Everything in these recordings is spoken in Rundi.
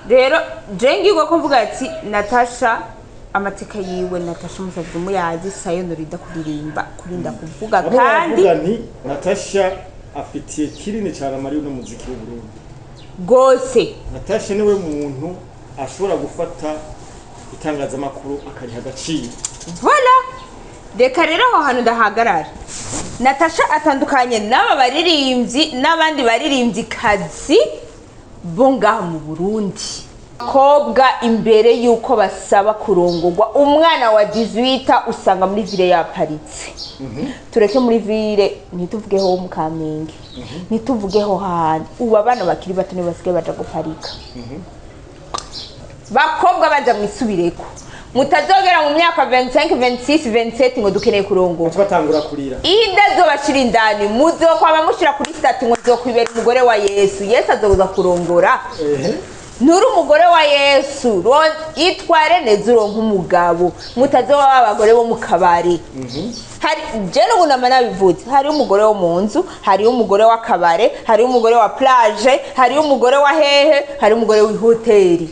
Rero je ngirwa ko mvuga ati Natasha, amateka yiwe, Natasha musavye muyazi, sayo norinda kuririmba, kurinda kuvuga. Bamwe kandi baravuga nti Natasha afitiye kinini cyane amariyo n'umuziki w'Uburundi. Gose. Natasha niwe muntu ashobora gufata itangazamakuru akariha agaciro. Voilà, reka rero aho hantu ndahagarara. Natasha atandukanye n'aba baririmbyi n'abandi baririmbyi kazi bo ngaha mu Burundi. Kobwa imbere y'uko basaba kurongorwa, umwana wa 18 usanga muri ville yaparitse. Tureke muri ville, ntituvugeho mu Kamenge, ntituvugeho hantu. Ubu abana bakiri bato nibo basigaye baja guparika. Bakobwa, baza mwisubireko, mutazogera mu myaka 25, 26, 27 ngo dukeneye kurongora. Baca batangura kurira. Inda zobashira indani, muzokwaba mushira kuri statut ngo nzokwibera umugore wa Yesu. Yesu azoza kurongora? Nturi umugore wa Yesu. Itware neza, uronke umugabo, mutazoba abagore bo mu kabari. Hari je n'ubu nama nabivuze, hariho umugore wo mu nzu, hariho umugore w'akabare, hariho umugore wa plage, hariho umugore wa hehe, hariho umugore w'ihoteli.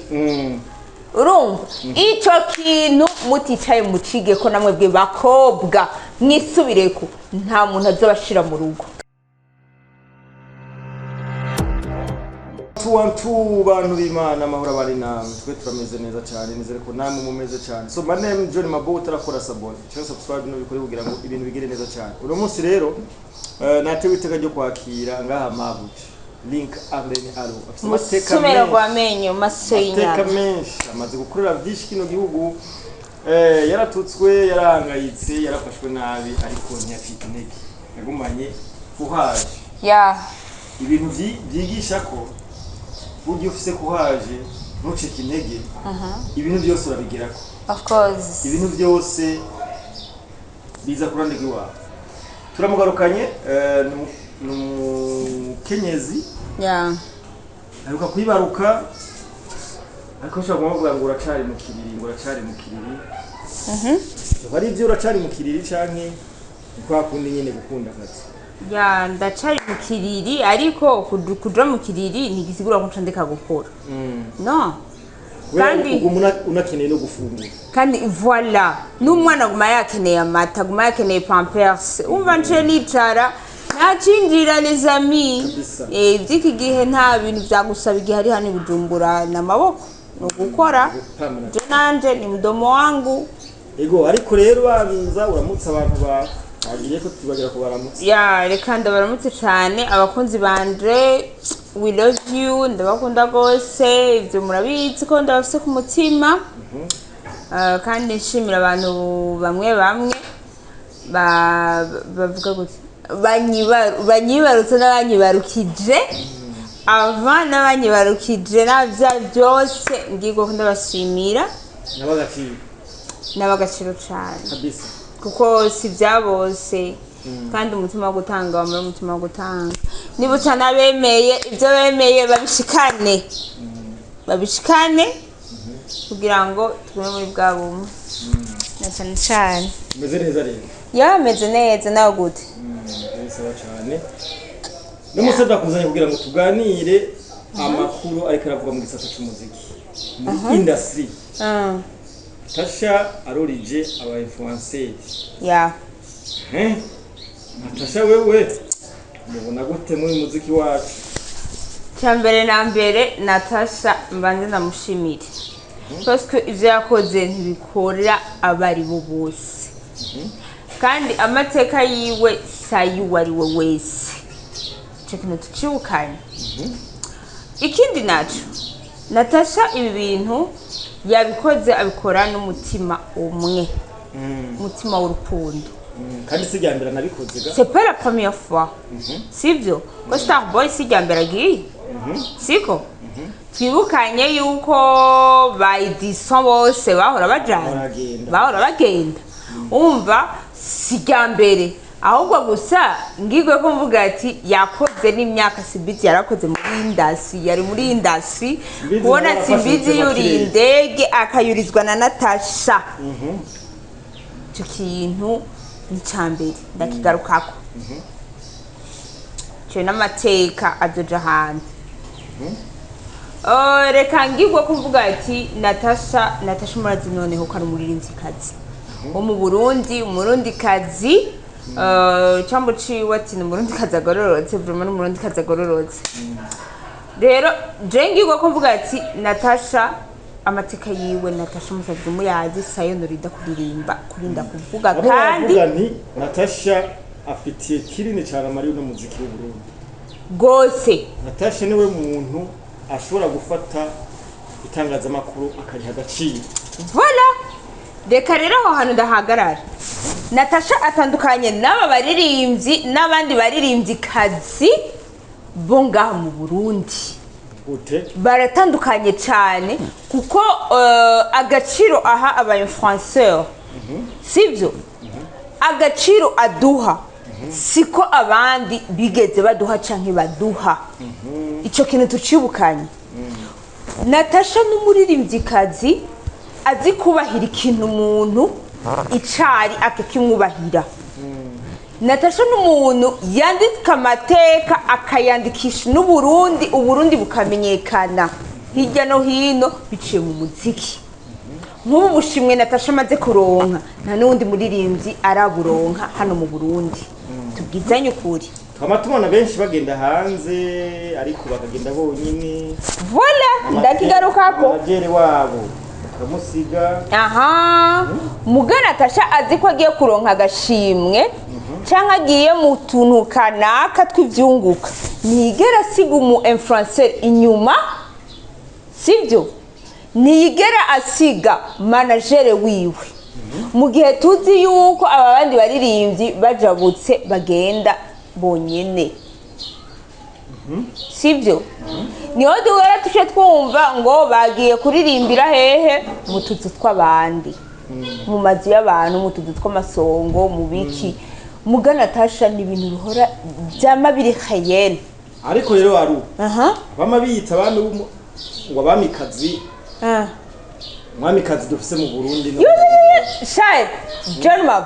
Urumva ico kintu muticaye mucige ko namwe bwe bakobwa mwisubireko, nta muntu azobashira mu rugo. Tuwantu bantu b'Imana, amahoro abari namwe. Twe turameze neza cyane, nizere ko namwe mumeze cyane. So my name John Mabo, utarakora s'abonner cyangwa subscribe no bikore kugira ngo ibintu bigere neza cyane. Uno munsi rero natewe iteka ryo kwakira ngaha Mabuja Link Arlene Alo, afite amateka Musumero menshi. Rw'amenyo maso Amateka y'inyama. menshi, amaze gukorera byinshi kino gihugu. Yaratutswe, yarahangayitse, yarafashwe nabi, ariko ntiyacika intege, yagumanye courage. Ibintu byigisha ko burya ufise courage, ntucike intege, ibintu byose urabigirako. Of course. Ibintu byose biza ku ruhande rw'iwawe. Turamugarukanye, ni umukenyezi aheruka kwibaruka, ariko ushobora kumuvuga ngo uracari mu kiriri, ngo uracari mu kiriri. Yoba ari ibyo, uracari mu kiriri, canke ni kwa kundi nyene gukunda akazi? Ya, ndacari mu kiriri, ariko kuja mu kiriri ntigisigura ko nca ndeka gukora, no. Kubera uguma unakeneye no gufungura. Kandi voilà, n'umwana aguma yakeneye amata, aguma yakeneye Pampers. Umva, nce nicara ntacinjira, les amis. Kabisa. Ivy'iki gihe nta bintu vyagusaba igihe ari hano i Bujumbura, ni amaboko, ni ugukora. Gupamana. Je nanje ni mdomo wangu. Ego, ariko rero banza uramutse abantu bawe, bagiye ko tubagira kubaramutsa. Ya, reka ndabaramutse cane abakunzi banje. We love you, ndabakunda gose, ivyo murabizi ko ndabafise ku mutima. Kandi nshimira abantu bamwe bamwe bavuga gute, banyibarutse n'abanyibarukije ava n'abanyibarukije navya byose, ngirwa ko ndabashimira. N'abagaciro. N'abagaciro cane. Kabisa. Kuko si bya bose, kandi umutima wo gutanga wamara umutima wo gutanga. Niba utanabemeye, ibyo bemeye babishikane, babishikane kugira ngo tugume muri bwa bumwe na cyane cyane. Umeze neza rero? Yameze neza, nawe gute? Bisaba cyane n'umusore ndakuzanye kugira ngo tuganire amakuru ariko aravuga mu gisata c'umuziki, muri industry. Tasha arorije aba influenceurs. Eh? Natasha, wewe mubona gute muri muziki wacu? Cya mbere na mbere, Natasha mbanze ndamushimire parce que ivyo yakoze ntibikora abo ari bo bose, kandi amateka yiwe si ay'uwo ari we wese. Ico kintu tucibukanye. Ikindi naco, Natasha ibi bintu yabikoze, abikora n'umutima umwe, umutima w'urukundo. Kandi si irya mbere nabikoze ga. C'est pas la première fois, sivyo ko Starboy si irya mbere agiye, siko twibukanye yuko ba Edison bose bahora bajana. Baragenda. Bahora bagenda. Umva, si irya mbere, ahubwo gusa ngigwe ko mvuga ati yakoze n'imyaka. Simbizi yarakoze muri industry, yari muri industry. Simbizi kubona nawe Simbizi yarafashe yuriye kirere. indege akayurizwa na Natasha, icyo kintu ni icya mbere ndakigarukako. Icyo n'amateka azoja hanze. Reka ngirwe kuvuga ati Natasha murazi noneho ko ari umuririmvyikazi wo mu Burundi, umurundikazi. Cyambo ciwe ati ni umurundikazi agororotse, vraiment ni umurundikazi agororotse. Rero je ngirwe kuvuga ati Natasha, amateka yiwe, Natasha musazi muyazi, sayo norinda kuririmba, kurinda kuvuga. Bamwe kandi baravuga nti Natasha afitiye kinini cyane amariyo n'umuziki w'Uburundi. Gose. Natasha niwe muntu ashobora gufata itangazamakuru akariha agaciro. Voilà. Reka rero aho hantu ndahagarara. Natasha atandukanye n'aba baririmbyi n'abandi baririmbyi kazi bo ngaha mu Burundi. Gute? Baratandukanye cyane kuko agaciro aha aba influenceur, sibyo? Agaciro aduha siko abandi bigeze baduha canke baduha. Ico kintu tucibukanye. Natasha n'umuririmbyikazi azi kubahira ikintu umuntu icari akakimwubahira. Natasha n'umuntu yandika amateka, akayandikisha n'Uburundi, Uburundi bukamenyekana hirya no hino biciye mu muziki. Nk'ubu bushimwe Natasha amaze kuronka, nta n'uwundi muririmbyi araburonka hano mu Burundi, tubwizanye ukuri. Twama tubona benshi bagenda hanze, ariko bakagenda bonyine. Voilà, ndakigarukako. Manager wabo bakamusiga. Aha muga Natasha azi ko agiye kuronka agashimwe cyangwa agiye mu tuntu kanaka tw'ivyunguka, ntiyigera asiga umu influencer inyuma, sibyo? Ntiyigera asiga manager wiwe, mu gihe tuzi yuko aba bandi baririmbyi bajabutse bagenda bonyene, sibyo? Niho duhera tuje twumva ngo bagiye kuririmbira hehe, mu tuzu tw'abandi, mu mazu y'abantu, mu tuzu tw'amasongo, mu biki. Muga Natasha ni ibintu bihora byama biri khayene. Ariko rero aru aha bama biyita abami ngo abamikazi, umwamikazi dufise mu Burundi no Shaye John Mab,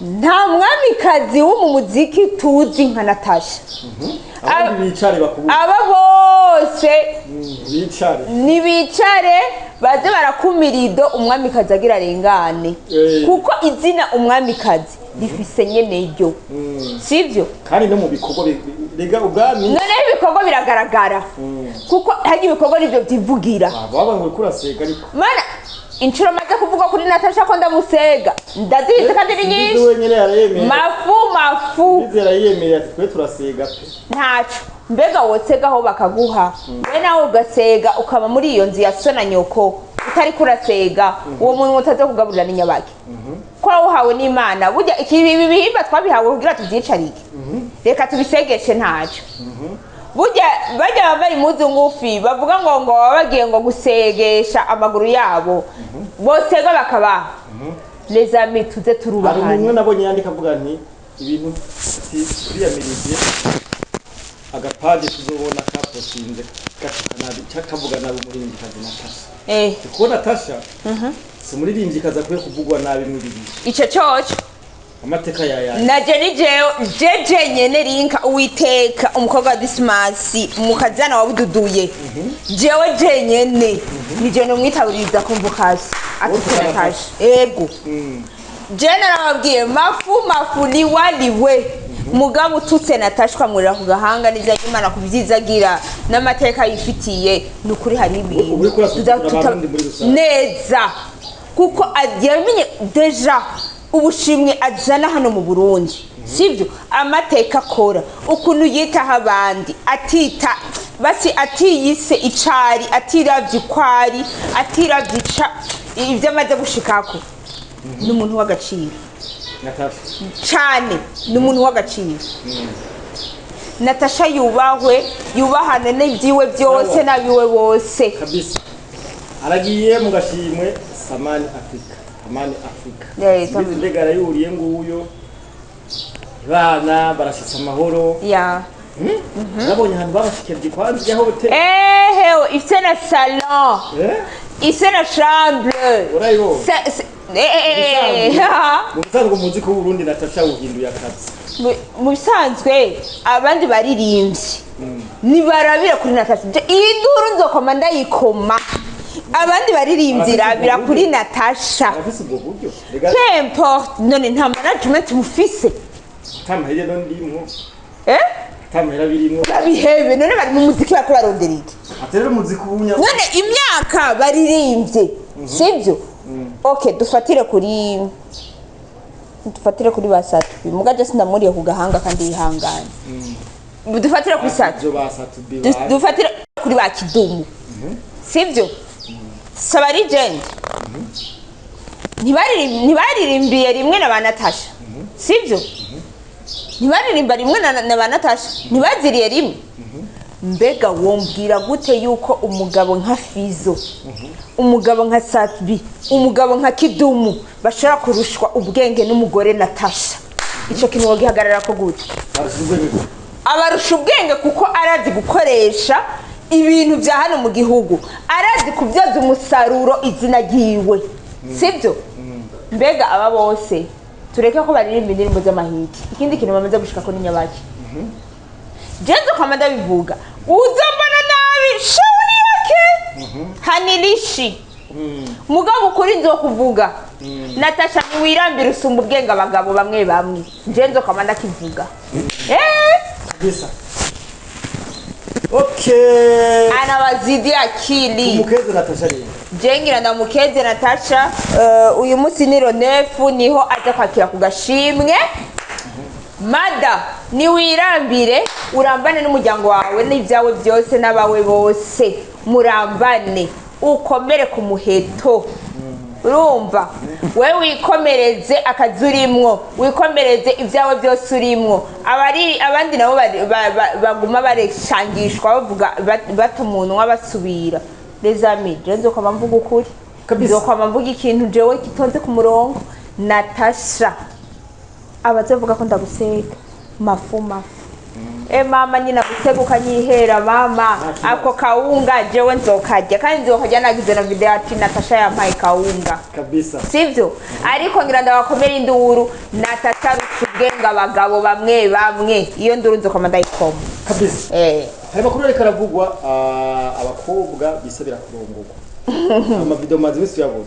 nta mwamikazi wo mu muziki tuzi nka Natasha. Abandi bicare bakubura. Aba bose Bicare. Nibicare baze barakumira ido umwamikazi agira arengane, kuko izina umwamikazi rifise nyene ryo, sivyo? Kandi no mu bikorwa rega ubwami. Noneho ibikorwa biragaragara, kuko hari ibikorwa nivyo vyivugira. Baba ngo kurasega ariko. Mana, inshuro maze kuvuga kuri Natasha ko ndamusega ndazizi kandi ni Simbizi nyinshi. Wenyene yarayemeye. Mafu mafu. Simbizi yarayemeye ati twe turasega pe. Ntaco mbega wotsegaho bakaguha, we nawe ugasega ukaba muri iyo nzu ya so na nyoko utari kurasega, uwo muntu utaza kugaburira n'inyabaki ko wawuhawe n'Imana. Burya ibi bihimba twabihawe kugira tuvyicarike, reka tubisegeshe ntaco. Burya bajya bambaye impuzu ngufi bavuga ngo baba bagiye ngo gusegesha amaguru yabo, bosega bakabaha. Les amis, tuze Hari umuntu turubahana. umwe nabonye yandika avuga nti ibintu ati turiyamirije agapaji tuzobona kapostinze gatuka nabi kavuga nabi umuririmbyikazi Natasha. Kuko Natasha si umuririmbyikazi akwiye kuvugwa nabi muri ibi bihe. Ico coco. Amateka yayaye. Naje ni jewe jeje nyene rinka Uwiteka, umukobwa wa Disimasi, umukazana wa Bududuye, jewe jenyene nije nomwitabiriza convocation atutse Natasha. Ego, je narababwiye mafu mafu liwaliwe. Mugabo ututse Natasha ukamurira ku gahanga n'ivyo Imana kubyizagira n'amateka yifitiye, ni ukuri hari ibintu Ubu uriko urasuzugura abarundi muri rusange. Neza, kuko yamenye déjà ubushimwe azana hano mu Burundi, sibyo? Amateka akora, ukuntu yitaho abandi, atita basi atiyise icari, atiravye ikwari, atiravye ica ibyo amaze gushikako, ni umuntu w'agaciro. Natasha. Cane, ni umuntu w'agaciro. Natasha yubahwe, yubahane n'ibyiwe byose n'abiwe bose. Kabisa, aragiye mu gashimwe Samani Africa, Amani Africa. Simbizi mbega arayuriye nguyo, bana barashitse amahoro. Nabonye ahantu babashikirije kwanza ijya hoteli. Ehewe, ifite na salon, ifite na chambre. Urayibonye? Eh, eh, eh. Mu bisanzwe umuzi ko Burundi Natasha uhinduye akazi. Mu bisanzwe abandi baririmbye nibarabira kuri Natasha. Iyi nduru nzokoma ndayikoma. Abandi baririmbye rabira kuri Natasha. Arafise ubwo buryo. Rega Peu importe, none nta management mufise. Atamahera no ndimwo. Eh? Atamahera birimwo. Babihebe, none bari mu muziki bariko barondera iki? Ati rero umuziki ubunya. None imyaka baririmbye, sibyo? Okay, dufatire kuri ba Satubi. Muga je sindamuriye ku gahanga kandi yihangane. Dufatire kuri Satubi. Ibyo basatubi. Dufatire kuri ba Kidumu, sibyo? Saba legend. Ntibaririmbiye rimwe na ba Natasha, sibyo? Ntibaririmba rimwe na ba Natasha, ntibaziriye rimwe. Mbega wombwira gute yuko umugabo nka Fizo, umugabo nka Satbi, umugabo nka Kidumu bashobora kurushwa ubwenge n'umugore Natasha? Ico kintu wogihagarara ko gute? Barusha ubwenge gute? Abarusha ubwenge kuko arazi gukoresha ibintu bya hano mu gihugu, arazi kubyaza umusaruro izina ryiwe, sibyo? Mbega aba bose tureke ko baririmba indirimbo z'amahiti, ikindi kintu bamaze gushika ko ni nyabaki. Jenzo kama ndabivuga, uzombona nabi shauri yake hanilishi. Mugabo ukuri nzokuvuga, Natasha, niwirambira, usumba ubwenge abagabo bamwe bamwe. Jenzo kama ndakivuga, eh. Kabisa, okay. Anawazidi akili. Umukeze Natasha rero. Jengira ndamukeze Natasha. Uyu munsi ni le 9, niho aja kwakira ku gashimwe. Mada, niwirambire, urambane n'umuryango wawe n'ibyawe byose n'abawe bose, murambane, ukomere ku muheto. Urumva, we wikomereze akazi urimwo, wikomereze ibyawe byose urimwo. Abari abandi nabo baguma bareshangishwa, bavuga bata umunwa basubira. Les amis, je nzokwama mvuga ukuri. Kabisa. Nzokwama mvuga ikintu jewe kitonze ku murongo. Natasha, abazovuga ko ndagusega, mafu mafu. E mama, nyina gusega ukanyihera mama. Ako kawunga jewe nzokarya, kandi nzokarya nagize na video ati Natasha yampaye kawunga. Kabisa. Sivyo? Ariko ngira ndabakomera induru, Natasha arusha ubwenge abagabo bamwe bamwe. Iyo nduru nzokoma ndayikoma. Kabisa. Eh. Hari amakuru ariko aravugwa, abakobwa bisabira kurongorwa. Amavideo maze iminsi uyabona.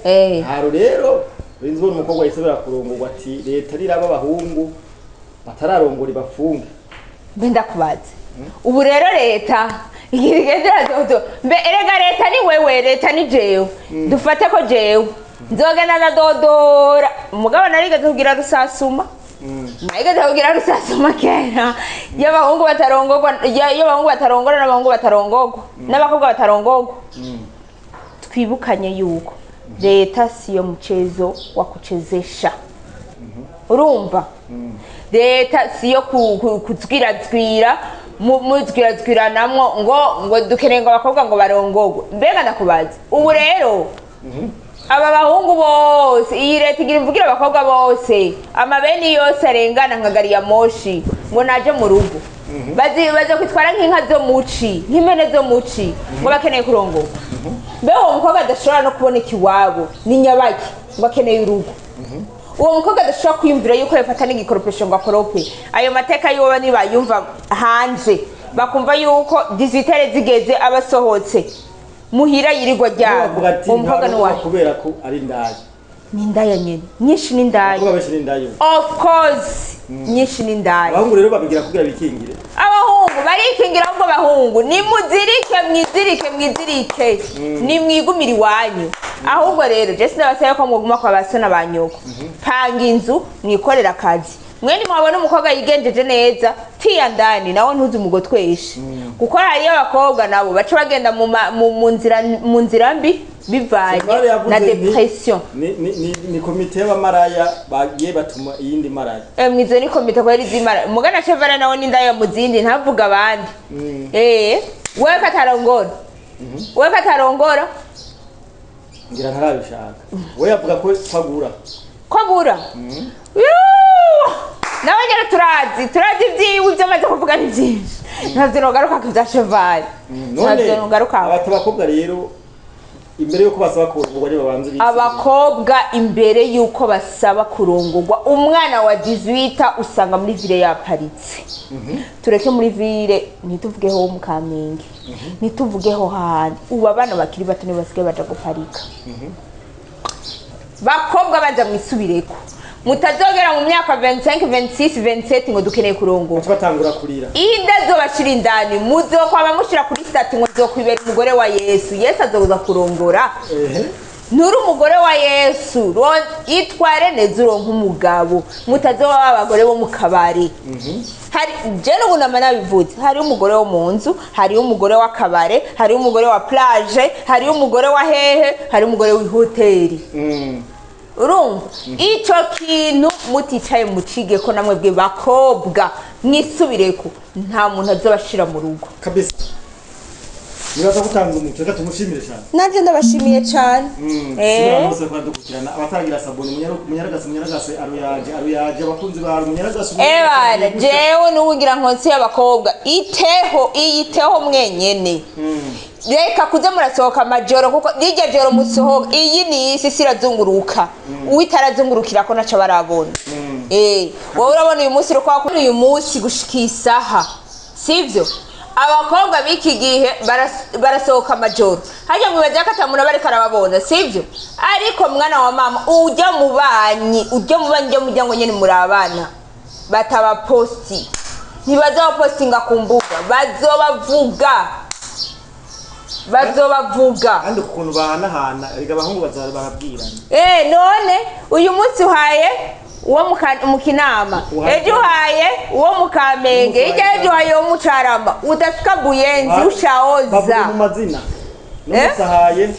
Eh. Haro rero urinzi ubona umukobwa yisabira kurongorwa, ati leta riraba abahungu batararongora ibafunge. Mbe ndakubaze, ubu rero leta igendera dodo? Mbe erega leta ni wewe, leta ni jewe. Dufate ko jewe nzogenda ndadodora. Umugabo narigeze kugira rusasuma, narigeze kugira rusasuma kera y'abahungu batarongorwa, y'abahungu batarongora n'abahungu batarongorwa n'abakobwa batarongorwa. Twibukanye yuko leta siyo mchezo wa kuchezesha. Urumva, leta siyo kuzwirazwira muzwirazwiranamwo ngo dukeneye ngo abakobwa ngo barongorwe. Mbega ndakubaza, ubu rero aba bahungu bose iyi leta igira imvugira, abakobwa bose amabeni yose arengana nka gari ya moshi ngo naje mu rugo, baze kwitwara nk'inka zo muci, nk'impene zo muci, ngo bakeneye kurongorwa. Mbe uwo mukobwa adashobora no kuboneka iwabo ni nyabaki ngo akeneye urugo? Uwo mukobwa adashobora kwiyumvira yuko yafata n'igikoropesho ngo akorope, ayo mateka yiwe nibayumva hanze bakumva yuko 18 zigeze aba asohotse muhira yirirwa ryabo. Bavuga ati Uwo mukobwa ni nta uwahe? Kubera ko ari indaya. Ni indaya nyene, nyinshi ni indaya. Abakobwa benshi ni indaya. Of course, nyinshi ni indaya. Abahungu rero babigira kugira bikingire. Abahungu barikingira. Ahubwo bahungu, nimuzirike, mwizirike, mwizirike, nimwigumire iwanyu. Ahubwo rero je sinabasaba ko mwoguma kwa baso na ba nyoko. Panga inzu, mwikorera akazi. Mwe nimwabona umukobwa yigenjeje neza, tiya ndani nawe ntuzi umugotweshe, kuko hariyo abakobwa nabo baca bagenda mu nzira mbi bivanye Safari yavuze na dépression. Ni komite y'abamaraya bagiye batuma iyindi maraya. Mwizo ni komite kweri zimara mugana. Chevara nawe ni ndaya muzindi, ntavuga abandi. Eh, wewe katarongora, wewe katarongora. Ngira ntarabishaka, we yavuga ko twagura. Ko bura. Yuuu! Nawe nyine turazi ibyiwe, ibyo amaze kuvuga ni byinshi. Ntabyo nogaruka ku bya Chevale, None ntabyo nogaruka. abata abakobwa rero Imbere yuko basaba kurongorwa nibo babanza bisi. Abakobwa imbere yuko basaba kurongorwa, umwana wa 18 usanga muri ville yaparitse. Tureke muri ville, ntituvugeho mu Kamenge, ntituvugeho hahandi. Ubu abana bakiri bato nibo basigaye baja guparika. Bakobwa, baza mwisubireko, mutazogera mu myaka 25, 26, 27 ngo dukeneye kurongorwa. Baca batangura kurira. Inda zobashira indani, muzokwama mushira kuri statut ngo nzokwibera umugore wa Yesu. Yesu azoza kurongora? Nturi umugore wa Yesu. Itware neza uronke umugabo, mutazoba abagore bo mu kabari. Hari je n'ubu nama nabivuze, hariho umugore wo mu nzu, hariho umugore w'akabare, hariho umugore wa plage, hariho umugore wa hehe, hariho umugore w'ihoteli. Urumva ico kintu muticaye mucige ko namwe bwe bakobwa mwisubireko, nta muntu azobashira mu rugo. Kabisa, nibaza gutanga umuco. Reka tumushimire cyane. Nanje ndabashimiye cyane. Shimira bose ko dukurikirana. Abataragira s'abonner, munyaragase, munyaragase, aruyaje, aruyaje, abakunzi ba munyaragase. Ebana, jewe nubugira nkonsi y'abakobwa, iteho, iyiteho mwenyene. Reka kuza murasohoka amajoro, kuko rirya joro musohoka, iyi ni isi, isi irazunguruka. Uwitarazungurukira ko naco barabona. Wowe urabona uyu munsi uriko wakora uyu munsi gushika isaha, sivyo? Abakobwa b'iki gihe barasohoka amajoro, harya mwibaza ko atamuntu aba ariko arababona, sivyo? Ariko mwana wa mama, ujya mu banyi, ujya mu banyi, ujya mu muryango nyene muri abana batabaposti, ntibazobapostinga ku mbuga, bazobavuga, bazobavuga. Kandi ukuntu bahanahana, erega abahungu baza barabwirana. None uyu munsi uhaye uwo mu Kinama, ejo uhaye uwo mu Kamenge, hirya y'ejo uhaye uwo mu Carama, udafika Buyenzi Bavuga ushaoza. mu mazina. Eh? N'umusahaye.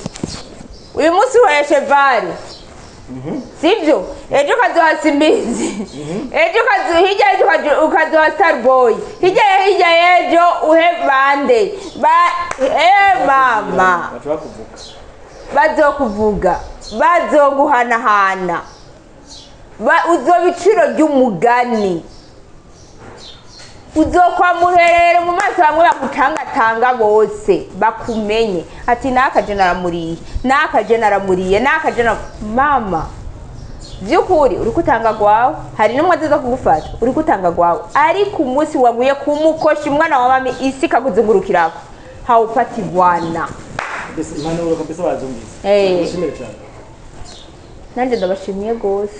Uyu munsi uhaye Chevali, sibyo? Ejo ukaduha Simbizi, ejo ukaduha, hirya y'ejo ukaduha Starboy, hirya hirya y'ejo uhe bande ba mama. Baca bakuvuga. Bazokuvuga, bazoguhanahana. Uzoba iciro ry'umugani, uzokwa muherere mu maso, bamwe bagutangatanga bose bakumenye ati nakaje naramuriye, nakaje naramuriye, nakaje na mama. By'ukuri uri kutanga gwawe, hari n'umwe azaza kugufata uri kutanga gwawe, ariko umunsi waguye kumukoshi, mwana wa mami, isi ikakuzungurukirako, haupati bwana. Kabisa, impanuro kabisa bazumvise. Mushimire cyane. Nanjye ndabashimiye gose.